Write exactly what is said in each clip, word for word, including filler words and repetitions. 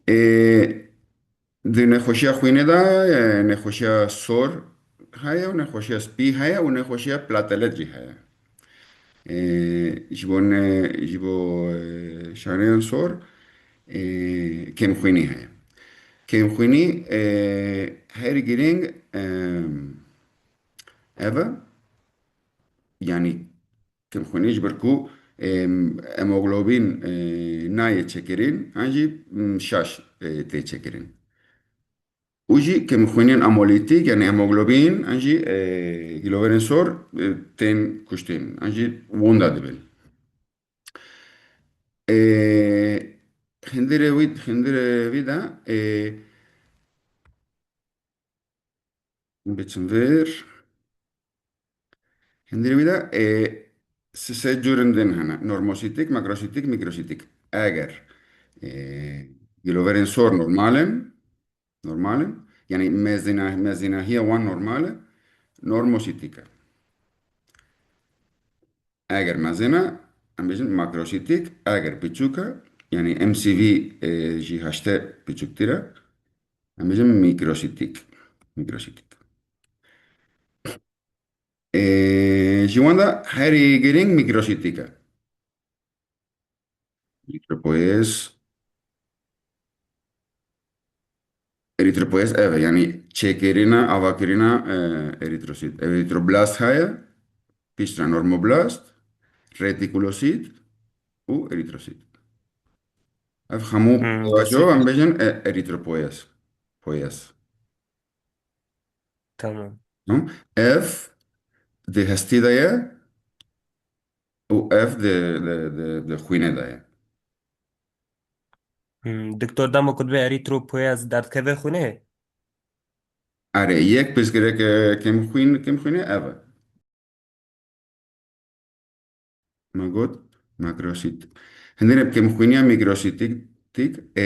E, di nexweşiya xwînê de, e, nexweşiya sor heye û nexweşiya spî heye û nexweşiya platelet jî heye. E, ji bo ne, ji bo, e, şaneyan sor, e, kêmxwînî heye. Kêmxwînî, e, herî girîng, e, ev e, yanî kêmxwînî ji ber ku, e, hemoglobîn, e, nayê çêkirin, an jî, m, şaş, e, tê çêkirin. Û jî kêmxwînên amolîtîk, yanî hemoglobîn, an jî, e, gîloverên sor, e, tên kuştin, an jî winda dibin. E, hundirê wî, hundirê wî de, e, biçin vir. Hundirê wî de, e, sisê curên din hene. Normosîtîk, makrosîtîk, mîkrosîtîk. Eger, e, gîloverên sor normal in, normal in, yanî mezîna-, mezînahiya wan normal e, normosîtîk e. Eger mezin e, em bêjin makrosîtîk, eger piçûk e, yanî M C V, e, ji heştê piçûktir e, em bêjin mîkrosîtîk. Mîkrosîtîk. E, ji wan de herî girîng mîkrosîtîk e. Erîtropoyez. Erîtropoyez ev e, yanî çêkirina, avakirina, e, erîtrosît. Erîtroblast heye, piştre normoblast, retikulosît û erîtrosît. Ev hemû Hmm, pewaco destê em bêjin, e, erîtropoyez. Poyez. Tamam. Tamam. Ev di hestî de ye û ev di, di, di, di xwînê de ye. Hmm, doktor, dema ku divê erîtropoyez derdikeve xwînê? Erê, yek pirsgirêk, e, kêmxwîn-, kêmxwînê ev e. Me got, makrosît. Hindê kêmxwîniya mîkrosîtîk, tîk, e,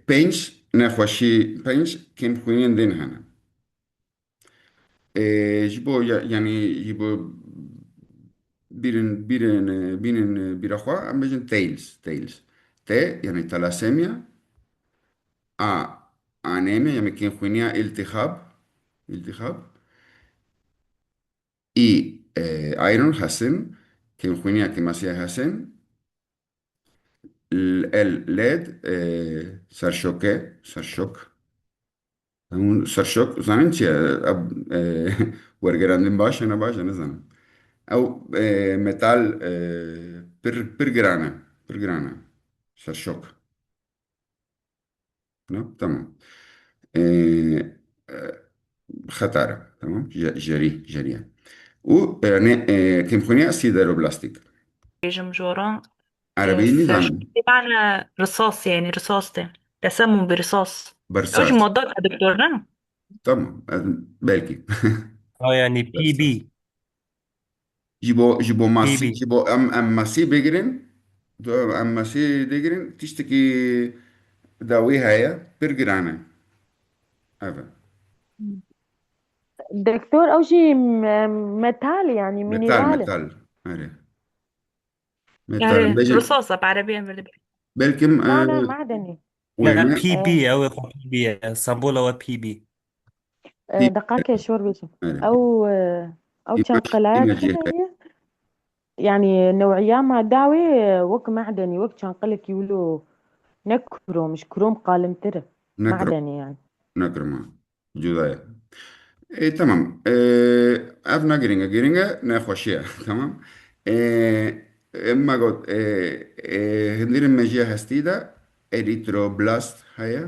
pênc nexweşî, pênc kêmxwîniyên din hene. E, ji bo ya-, yanî ji bo bîrin, bîrin, e, bînin, e, bîra xwe, em bêjin tails, tails. T, yanî talasemya, A, anemya, yanî kêmxwîniya îltîhab, îltîhab. Î, e, iron, hesin, kêmxwîniya kêmasiya hesin. L-, L, led, e, serşoke, serşok. Hûn serşok zanin çi ye? Ab-, e, wergerandin baş e, ne baş e, nizanim. Ew, e, metal, e, pir, pir giran e, pir giran e. Serşok. No, tamam. E, e, xetar e, tamam. Je-, jerî, jerî ye. Û, e, ne, e, kêmxwîniya sideroblastik. Bêjim joran, Erebî e, nizanim. Serşokê yani risas, yani risas de. Desemûn bi risas. Ew jî Birsat. Madde e, doktor, ne? Tamam, e, belkî. Ha, yani Birsat. P B. Ji bo, ji bo masî, P B. Ji bo em, em masî bigirin, do-, em masî digirin, tiştekî dawî heye, pir giran e. Evet. Doktor, ew jî me-, metal, yani Metal, mineral e. Metal. Erê. Metal, Yani bêjin. Risas e, bi erebî em vê dibêjin. Belkim, Na, e, na, madenî. Wê Ya ne? P B, E, ew ê xwe P B ye. Sembola we P B. E, P B. Deqakê şor bêjim. Erê. Ew, e, ew Îmaj, çenqelaya îmajî. Heye. Yani new'iya madda wê, e, wek madenî, wek çenqelekî wilo ne krom, ji krom qalimtir e. Ne krom. Madenî yani. Ne krom e. Cuda ye. E, tamam. E, ev ne giring e. Giring e nexweşî ye. Tamam. E, e, me got, e, e, hundirên mejiyê hestî de erîtroblast heye.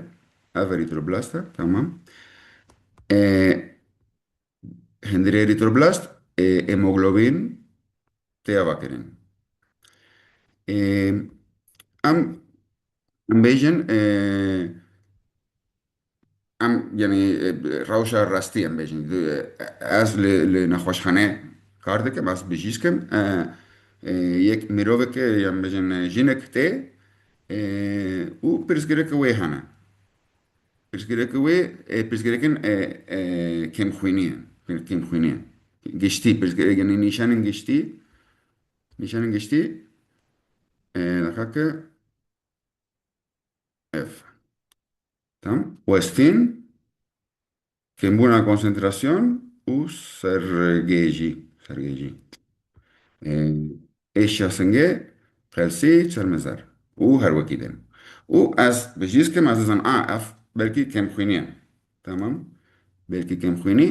Ev erîtroblast e. Tamam. E, hundirê erîtroblast, e, hemoglobîn tê avakirin. E, em, em bêjin, e, Em, yanî, e, rewşa rastî em bêjin. Di, e, ez li, li nexweşxane kar dikim, ez bijîsk im. E, e, yek mirovek, em bêjin, e, jinek tê, e, û pirsgirêk wê hene. Pirsgirêk wê, e, pirsgirêkin, e, e, kêmxwînî ye. Kêmxwînî ye. Giştî, pirsgirêk, yanî nîşanên giştî, nîşanên giştî, e, deqake, Ev. Tamam. Westîn, kêmbûna konsentrasyon û sergêjî. Sergêjî. E, êşiya singê, qelsî, çermezar. Û her wekî din. Û ez bi jî kim, ez dizanim, a, ev belkî kêmxwînî ye. Tamam. Belkî kêmxwînî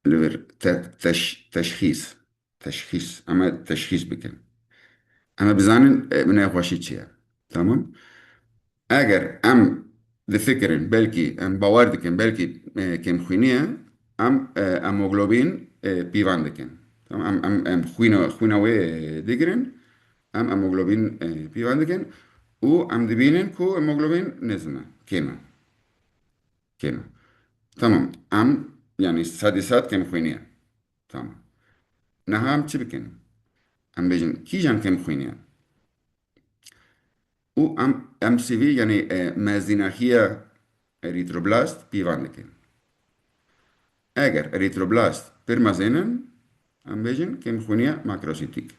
li vir te-, teş-, teşxîs. Teşxîs. Em ê teşxîs bikin. Em ê bizanin, e, nexweşî çi ye. Tamam. Eger em difikirin, belkî em bawer dikin, belkî, e, kêmxwînî ye, em, e, hemoglobîn, e, pîvan dikin. Tamam, em, em, em xwîna, xwîna wê, e, digirin, em hemoglobîn, e, pîvan dikin û em dibînin ku hemoglobîn nizm e, kêm e. Kêm e. Tamam, em, yanî sedî sed kêmxwînî ye. Tamam. Niha em çi bikin? Em bêjin, kîjan kêmxwînî ye? Û em M C V, yanî, e, mezînahiya erîtroblast pîvan dikin. Eger erîtroblast pir mezin in, em bêjin kêmxwîniya makrosîtîk.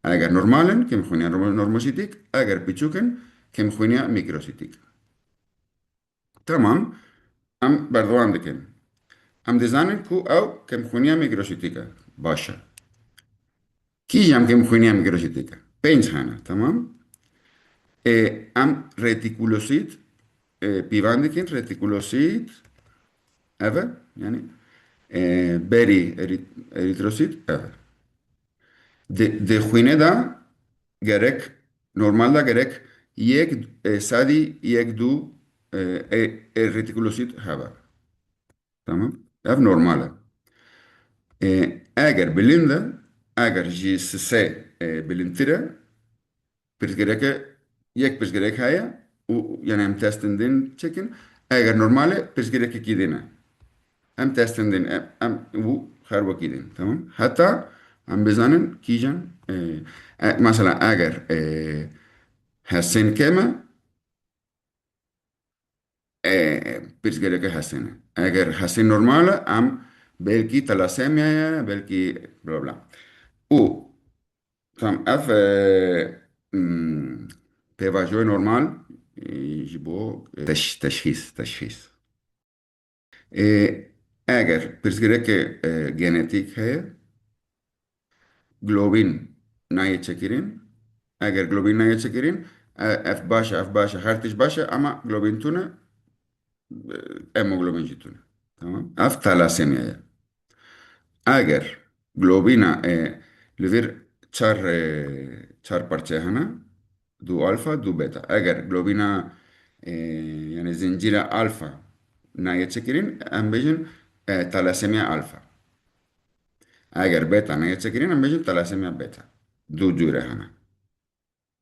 Eger normal in, kêmxwîniya normo-, normosîtîk, eger piçûk in, kêmxwîniya mîkrosîtîk. Tamam, em berdewam dikin. Em dizanin ku ew kêmxwîniya mîkrosîtîk e. Baş e. Kîjan kêmxwîniya mîkrosîtîk e? Pênc hene, tamam? Ê, em retîkulosît, ê, pîvan dikin, retîkulosît, ev e, yanî, ê, berî erî-, erîtrosît, ev e. Di, di xwînê de gerek, normal de gerek yek, e, sedî yek du, e, e, e, retîkulosît hebe. Tamam? Ev normal e. E, eger bilind e, eger ji sisê, e, bilindtir e, pirsgirêke, yek pirsgirêk heye û, yanî em testên din çekin. Eger normal e, pirsgirêkekî din e. Em testên din, em, em û her wekî din. Tamam? Heta em bizanin kîjan, e, e, mesela eger, e, hesên kêm e, e, pirsgirêke hesên e. Eger hesên normal e, em belkî talasemya ye, belkî bla bla. Û tam ev, e, hmm, pêvajoyê normal, e, ji bo, e, teş-, teşxîs, teşxîs. E, eger pirsgirêke, e, genetîk heye, globîn nayê çekirin. Eger globîn nayê çekirin, e, ev baş e, ev baş e, her tişt baş e, ama globîn tune, e, hemoglobîn jî tune. Tamam? Ev talasemya ye. Eger globîna, e, li vir çar, e, çar parçe hene, du alfa, du beta. Eger globîna, e, yanî zincîra alfa nayê çekirin, em bêjin, e, talasemya alfa. Eger beta nayê çekirin, em bêjin talasemya beta. Du cûre hene.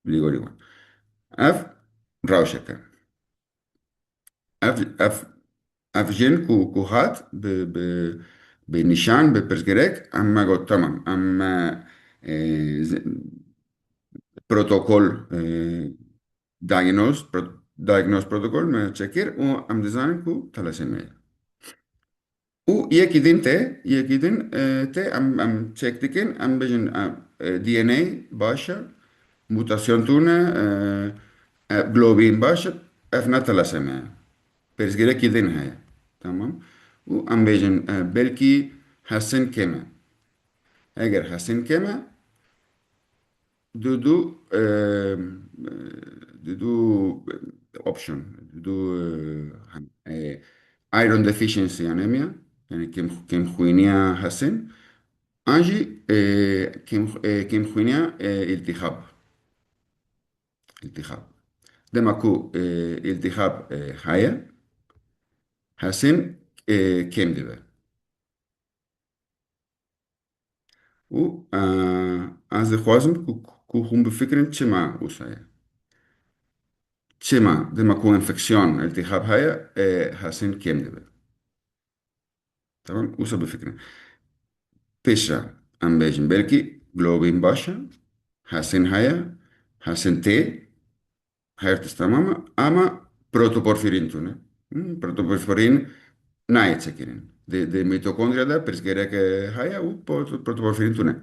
Lîgorî wan. Ev rewşek e. Ev, ev, ev jin ku, ku hat bi, bi, bi nîşan, bi pirsgirêk, em me got, tamam, em me, e, z-, protokol, e, diagnoz, pro-, diagnoz protokol me çekir û em dizanin ku talasemya ye. Û yekî din tê, yekî din, e, tê, em, em çek dikin, em bêjin, em, e, D N A baş e, mutasyon tune, e, e, globîn baş e, ev ne talasemya ye. Pirsgirêkî din heye. Tamam. Û em bêjin, e, belkî hesên kêm e. Eger hesên kêm e, du, du, e, du, du option, du, e, hem, e, iron deficiency anemia, yanî kêm, kêmxwîniya hesên, an jî, e, kêm, e, kêmxwîniya, e, îltîhab. Îltîhab. Dema ku, e, îltîhab, e, heye, hesên, e, kêm dibe. Û, e, ez dixwazim ku, ku hûn bifikirin çima wisa ye. Çima dema ku enfeksiyon, îltîhab heye, e, hesên kêm dibe. Tamam, wisa bifikirin. Pêşe em bêjin, belkî globîn baş e, hesên heye, hesên tê, her tişt tamam e, ama protoporfîrîn tune. Hmm, protoporfîrîn nayê çekirin. Di, di mîtokondriya de pirsgirêk heye û proto-, protoporfîrîn tune.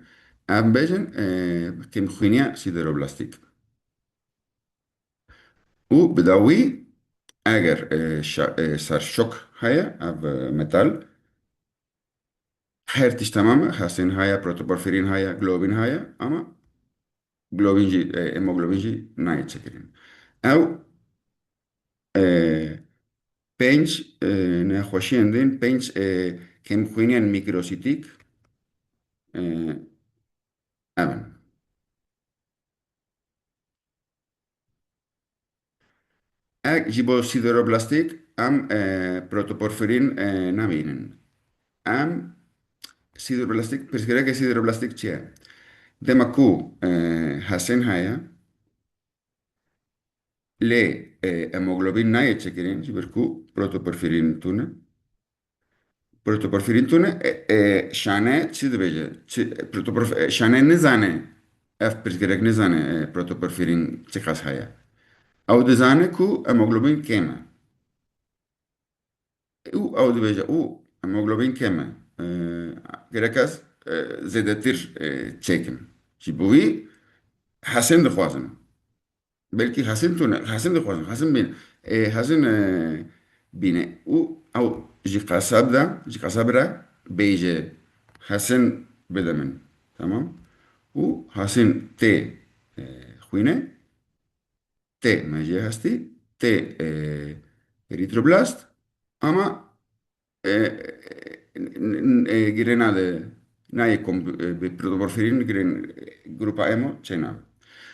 Em bêjin, e, kêmxwîniya sideroblastîk. Û bi dawî Eger, e, şa-, e, serşok heye, ev, e, metal, her tişt temam e, hesên heye, protoporfîrîn heye, globîn heye, ama globîn jî, e, hemoglobîn jî nayê çêkirin. Ew, e, pênc, e, nexweşiyên din, pênc, e, kêmxwîniyên mîkrosîtîk, e, ev in. Ek ji bo sideroblastik em, e, protoporfîrîn, e, nabînin. Em sideroblastik, pirsgirêkê sideroblastik çi ye? Dema ku, e, hesên heye, lê, e, hemoglobîn nayê çêkirin, ji ber ku protoporfîrîn tune. Protoporfîrîn tune, e, e, şane çi dibêje? Çi, protoporf-, e, şane nizane, ev pirsgirêk nizane, e, protoporfîrîn çiqas heye. Ew dizane ku hemoglobîn kêm e. Û ew dibêje, û hemoglobîn kêm e. E, gerek ez, e, zêdetir, e, çêkim. Ji bo wî hesên dixwazim. Belkî hesên tune, hesên dixwazin, hesên bîne. E, hesên, e, bîne. Û ew ji qasab de, ji qasab re bêje, hesên bide min. Tamam? Û hesên tê, e, xwîne, tê mejiyê hestî, tê, e, erîtroblast, ama e, n-, n-, e, girê nade, nayê kom, e, bi protoporfîrîn girên, e, grupa emo çênabe.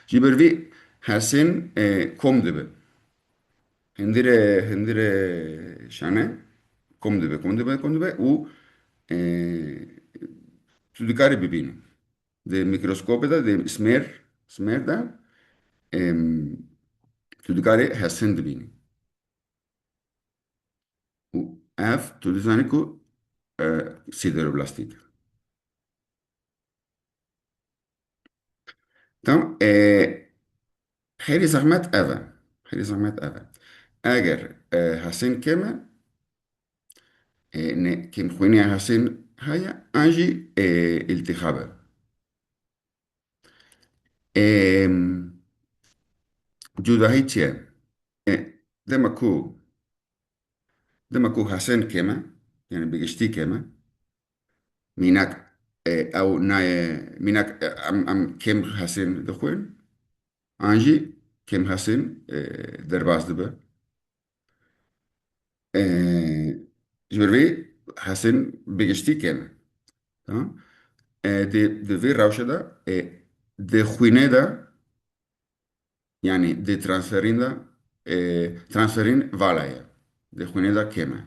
Ji ber vî hesên, e, kom dibe. Hindire, hindire şane kom dibe, kom dibe, kom dibe û, e, tu dikarî bibînî. Di mîkroskopê de, di smêr, smêr de, em, tu dikarî hesên dibînî. Û ev, tu dizanî ku, e, sideroblastîk e. Tamam, e, xeylê zehmet ev e. Xeylê zehmet ev e. Eger, e, hesên kêm e, e, ne, kêmxwîniya hesên heye, an jî, e, îltîhab e. Em, cudahî çi ye? E, dema ku, dema ku hesên kêm e, yani bi giştî kêm e, mînak, e, ew nayê, mînak, e, em, em kêm hesên dixwin, an jî kêm hesên, e, derbas dibe. E, ji ber vê hesên bi giştî kêm e. Tamam? E, di, di vê rewşe de, e, di xwînê de, yani di transferîn de, e, transferîn vala ye. Di xwînê de kêm e.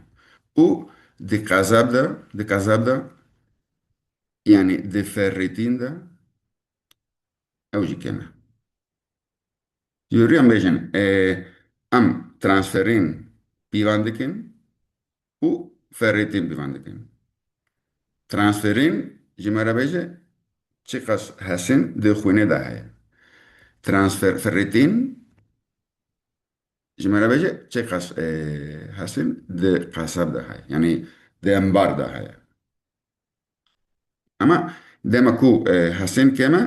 Û di qezab de, di qezab de, yani di ferritîn de, ew jî kêm e. Ji ber vê em bêjin, e, em transferîn pîvan dikin û ferritîn pîvan dikin. Transferîn ji me re bêje çiqas hesên di xwînê de heye. Transfer-, ferritîn ji me re bêje çiqas, e, hesên di qasab de heye. Yani di embar de heye. Ama dema ku, e, hesên kêm e,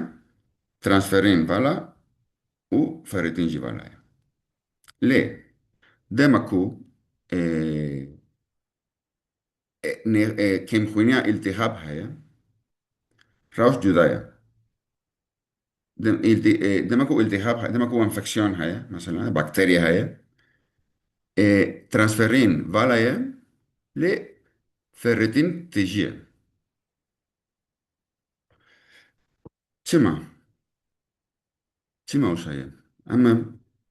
transferîn vala û ferritîn jî vala ye. Lê dema ku, e, e, ne-, e, kêmxwîniya îltîhab heye, rewş cuda ye. Dem-, îltî-, e, dema ku îltîhab he-, dema ku enfeksiyon heye, mesela bakterya heye, e, transferîn vala ye, lê ferritîn tijî ye. Çima? Çima wisa ye? Em ê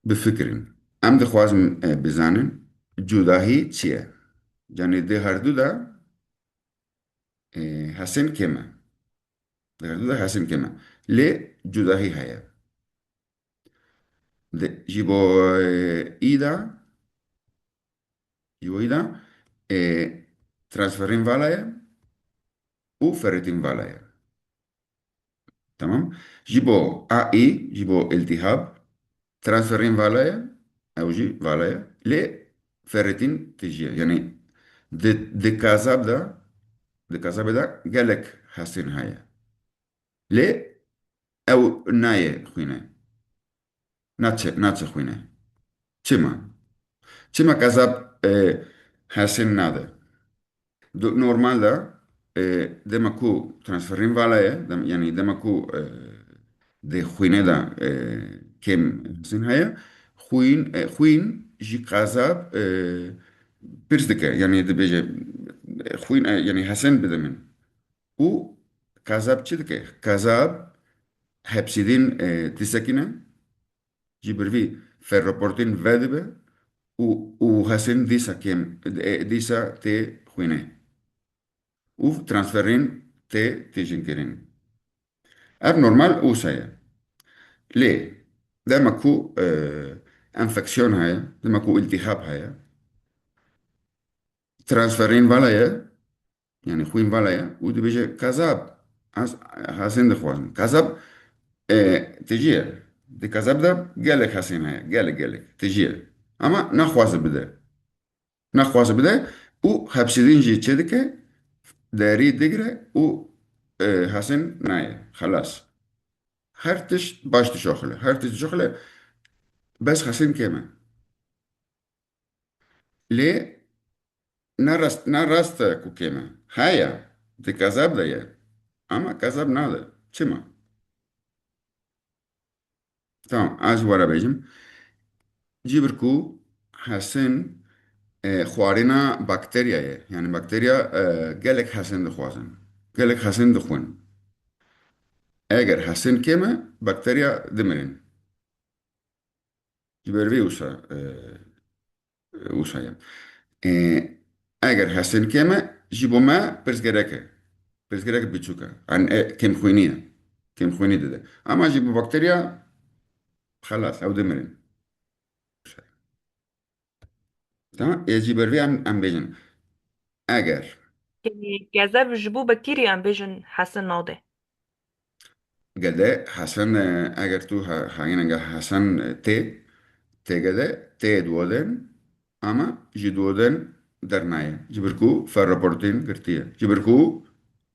bifikirin. Em dixwazin, e, bizanin cudahî çi ye? Yanî di herdu de, e, hesên kêm e. Di herdu de hesên kêm e. Lê cudahî heye. Di, ji bo, e, î de, ji bo î de, e, transferîn vala ye û ferritîn vala ye. Tamam? Ji bo A I, ji bo îltîhab, transferîn vala ye, ew jî vala ye. Lê ferritîn tijî ye. Yanî di, di qezab de, di qezabê de gelek hesên heye. Lê ew nayê xwîne. Naçe, naçe xwîne. Çima? Çima kezab, e, Hesên nade? Do-, normal de, e, dema ku transferîn vala ye, dem-, yanî dema ku, e, di xwînê de, e, kêm Hesên heye, xwîn, e, xwîn ji kezab, e, pirs dike, yanî dibêje, e, xwîn, e, yanî Hesên bide min. Û kezab çi dike? Kezab hepsîdîn, e, disekîne, ji ber vî ferroportîn vedibe û, û Hesên dîsa kêm, e, dîsa tê xwînê. Û transferîn tê têjinkirin. Ev normal wisa ye. Lê dema ku, e, enfeksiyon heye, dema ku îltîhab heye, transferîn vala ye, yanî xwîn vala ye û dibêje, kezab, ez Hesên dixwazim. Kezab, e, tijî ye. Di kezab de gelek Hesên heye, gelek, gelek. Tijî ye. Ama naxwaze bide. Naxwaze bide û hepsîdîn jî çêdike, derî digire û, e, Hesên nayê. Xelas. Her tişt baş dişoxile. Her tişt dişoxile, bes Hesên kêm e. Lê ne rast, ne rast e ku kêm e. Heye, di kezab de ye. Ama kezab nade. Çima? Tamam, ez ji we re bêjim. Ji ber ku Hesên, e, xwarina bakterya ye. Yanî bakterya, e, gelek Hesên dixwazin. Gelek Hesên dixwin. Eger Hesên kêm e, bakterya dimirin. Ji ber vê wisa, e, wisa ye. E, eger Hesên kêm e, ji bo me pirsgirêk e. Pirsgirêk biçûk e. An, e, kêmxwînî ye. Kêmxwînî dide. Ama ji bo bakterya, xelas, ew dimirin. Tamam, ê ji ber vê em, em bêjin. Eger. Yanî kezeb ji bo bakterî em bêjin Hesen nade. Gede Hesen, e, eger tu ha-, hayînenga Hesen, e, tê, tê gede, tê duoden, ama ji duoden dernaye. Ji ber ku ferroportîn girtiye. Ji ber ku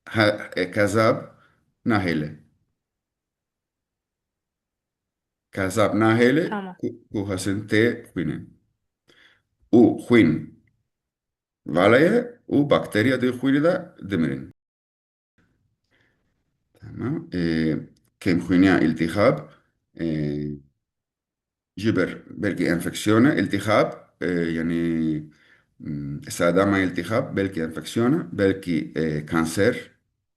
he-, e, kezab nahêle. Kezab nahêle Tamam. ku, ku Hesen tê xwînê. Û xwîn vala ye û bakterya di xwînê de dimirin. Tamam. Ê, kêmxwîniya îltîhab, ê, ji ber belkî enfeksiyon e, îltîhab, ê, yanî, m, sedema îltîhab, belkî enfeksiyon e, belkî, ê, kanser,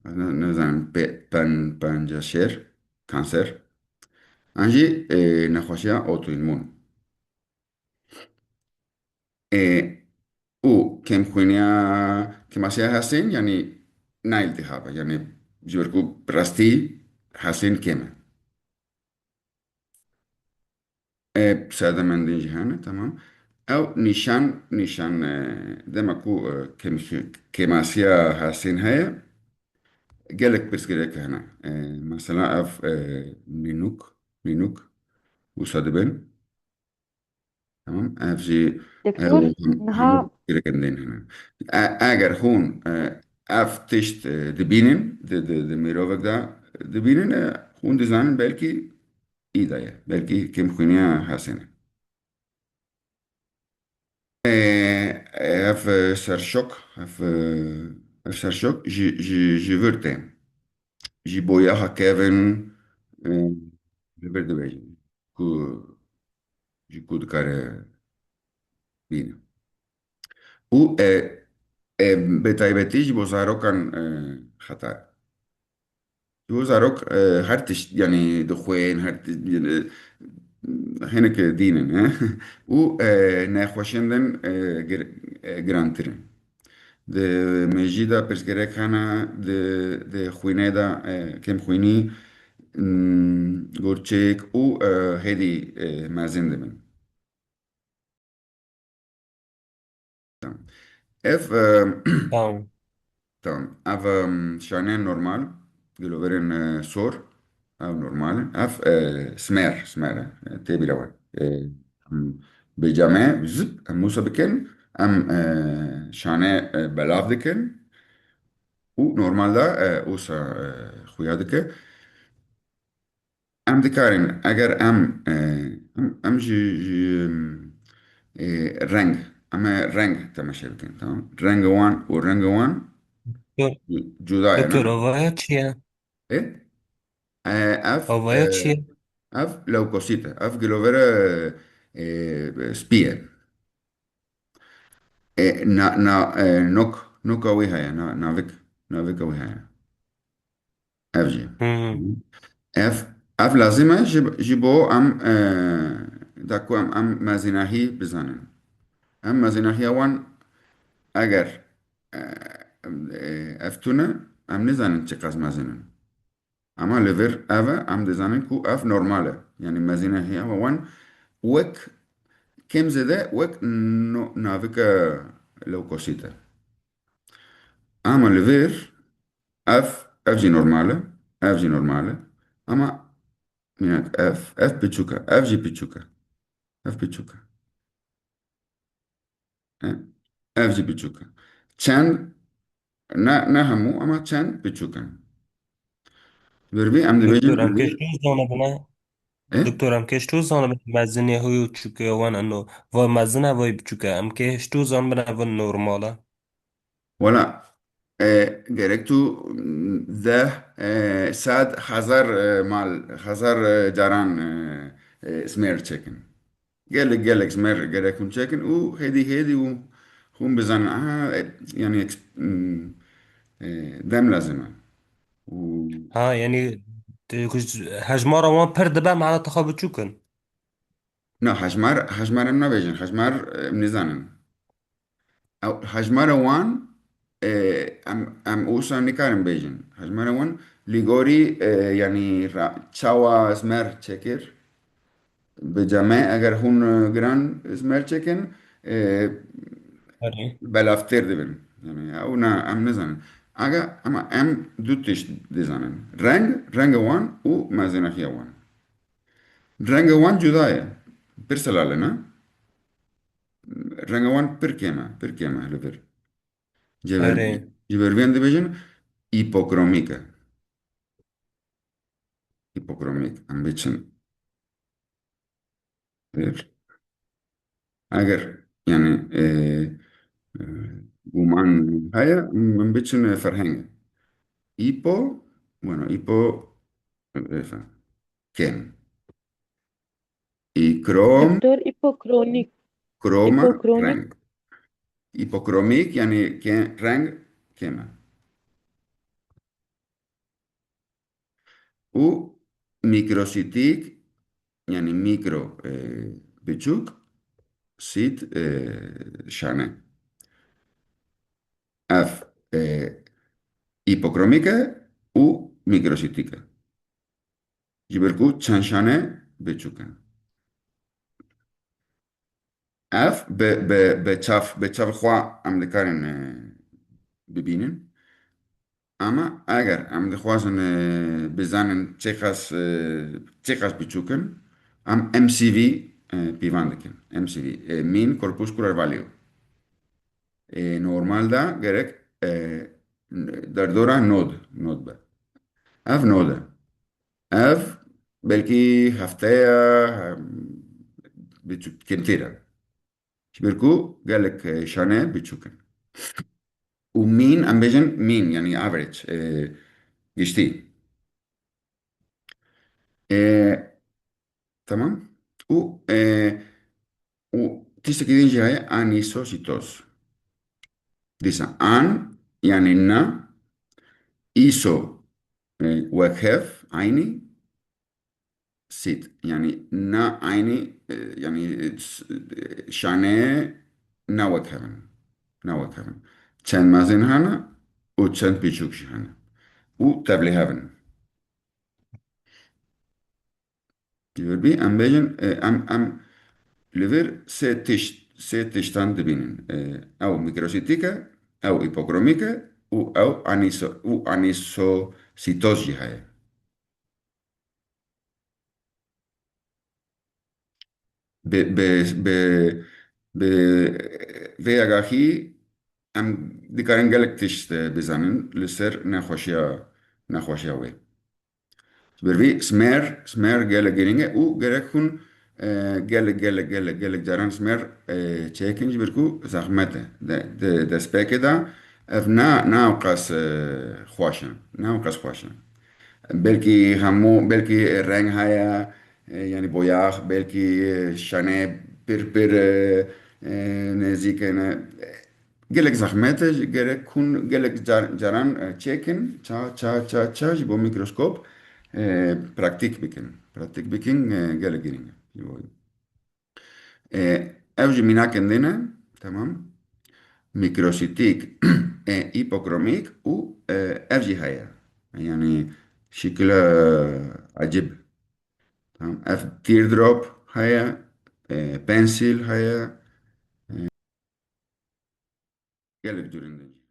ne-, nizanim, pe-, pen-, penceşêr, kanser. An jî, ê, nexweşiya otoîmûn. Ê, û kêmxwîniya, kêmasiya Hesên, yanî ne îltîhab e, yanî ji ber ku bi rastî Hesên kêm e. Ê, sedemên din jî hene, temam. Ew nîşan, nîşan, e, dema ku, e, kêmxi-, kêmasiya Hesên heye, gelek pirsgirêk hene. E, mesela ev, e, nînûk, nînûk wisa dibin. Tamam, ev jî, e, Doktor, hem-, niha hemû pirsgirêkên din hene. E, eger hûn, e, ev tişt, e, dibînin, di, di, di mirovek de dibînin, e, hûn dizanin belkî îda ye, belkî kêmxwîniya Hesên e. E, ev, e, serşok, ev, e, ev serşok ji, ji, ji vir tê. Ji boyaxa kevin, e, ji vir dibêjin. Ku, ji ku dikare bîne. Û, e, e, bi taybetî ji bo zarokan, e, xeter. Ji bo zarok, e, her tişt, yanî dixwên, her tişt, yanî, hinek dîn in, he? Û, e, nexweşiyên din, e, gir-, e, girantir in. Di mejî de pirsgirêk hene, di, di xwînê de, e, kêmxwînî, m, gurçik û, e, hêdî, e, mezin dibin. Tamam. Ev, e, Tamam. Tamam. Ev, e, şaneyên normal, giloverên, e, sor, ev normal in. Ev, e, smer, smer e. E, tê bîra we. E, em bi camê zip, em wisa bikin, em, e, şane, e, belav dikin û normalde, e, wisa, e, xuya dike. Em dikarin, eger em, e, em, em ji, ji, em, e, reng. Em ê reng temaşe bikin, tamam? Rengê wan û rengê wan Doktor, cu-, cuda ye, ne? doktor, ovaya çi ye? E? E, ev, Ovaya çi e, ye? ev lewkosît e. Ev gilovera, e, spî ye. E, na, na, e, nok, noka wî heye, na, navik, navika wî heye. Ev jî. Hmm. Ev, ev lazim e ji, ji bo em, e, da ku em, em mezinahî bizanin. Em mezinahîya wan eger, e, e, ev tune, em nizanin çiqas mezin in. Ama li vir ev e, em dizanin ku ev normal e. Yanî mezinahîya wan wek, kêm zêde wek no-, navika lewkosît e. Ama li vir ev, ev jî normal e, ev jî normal e. Ama minak ev, ev piçûk e, ev jî piçûk e. Ev piçûk e. E, ev jî piçûk e. Çend, ne, ne hemû, ama çend piçûk in. Li vir vî em dibêjin Doktor, em kulî. kê çû zanibine? E? Doktor, em kê çû zanibine mezinê hû û çûkê wan eno? Va mezin e, va biçûk e. Em kê çû zanibine va normal e? Wela, e, gerek tu, mm, deh, e, sed, hezar, e, mal, hezar, e, caran, e, e, smer çekin. Gelek, gelek smer gerek hûn çekin û hêdî hêdî û hûn bizanin, aha, e, yanî, eks-, mm, e, dem lazim e. Û Ha, yanî, te-, ku hejmara wan pir dibe, mala te xwe biçûk in. Na, hejmar, hejmar em nabêjin, hejmar, e, em nizanin. Ew, hejmara wan, e, em, em wisa nikarin bêjin. Hejmara wan li gorî, e, yanî ra-, çawa smer çekir, bi cemê eger hûn, e, giran smer çekin, e, Erê. belavtir dibin. Yanî, ew na, em nizanin. Aga, ama em du tişt dizanin. Reng, rengê wan û mezinahîya wan. Rengê wan cuda ye. Pir selal e, ne? Rengê wan pir kêm e, pir kêm e li vir. Ji ber, Erê. Ji ber vê em dibêjin îpokromîk e. Îpokromîk. Em biçin. Vir. Eger, yanî, e, e, guman heye, em biçin ferheng. Îpo, bueno, îpo, e, kêm. Îkrom, Doktor, îpokronîk. Kroma, îpokronîk. Reng. Îpokromîk, yanî kê-, reng kêm e. Û mîkrosîtîk, yanî mîkro, e, biçûk, sît, e, şane. Ev, e, îpokromîk e û mîkrosîtîk e. Ji ber ku çend şane biçûk in. Ev bi, bi, bi çav, bi çav xwe em dikarin, e, bibînin. Ama eger em dixwazin, e, bizanin çiqas, e, çiqas biçûk in, em M C V, e, pîvan dikin. M C V, e, mean corpuscular value. E, normal de gerek, e, derdora nod, nod be. Ev nod e. Ev belkî hefteya, em, biçûk, kêmtir e. Ji ber ku gelek, e, şane biçûk in. Û mean, em bêjin mean, yanî average, e, giştî. E, tamam. Û, e, û tiştekî din jî heye, anisosîtoz. Dîsa an, yanî na, îso, e, wek hev, eynî, sît. Yanî na eynî, e, yanî, e, s-, e, şaneyê na wek hev in. Na wek hev in. Çend mezin hene û çend piçûk jî hene. Û tevlî hev in. Ji vir bî, em bêjin, e, em, em li vir sê tişt, sê tiştan dibînin. E, ew mîkrosîtîk e, ew îpokromîk e û ew anîso-, û anîsosîtoz jî heye. Bi, bi, bi, bi vê agahî em dikarin gelek tişt, e, bizanin li ser nexweşiya, nexweşiya wê. Ji ber vî smer, smer gelek girîng e û gerek hûn, e, gelek, gelek, gelek, gelek caran ji me re, e, çêkin, ji ber ku zehmet e. De, de, destpêkê de ev ne, ne ewqas, e, xweş e. Ne ewqas xweş e. Belkî hemû, belkî reng heye, e, yanî boyax, belkî, e, şanê pir pir, e, e, nêzîk e, ne, gelek zehmet e, gerek hûn gelek car-, caran, e, çêkin, ça, ça, ça, ça, ji bo mîkroskop, e, praktîk bikin. Praktîk bikin, e, gelek girîng e. Ji bo E, ev jî mînakên din e, temam. Mîkrosîtîk, e, îpokromîk û, e, ev jî heye. Yanî şikil, e, ecib. Tamam. Ev teardrop heye, e, pencil heye, e, gelek curên din jî.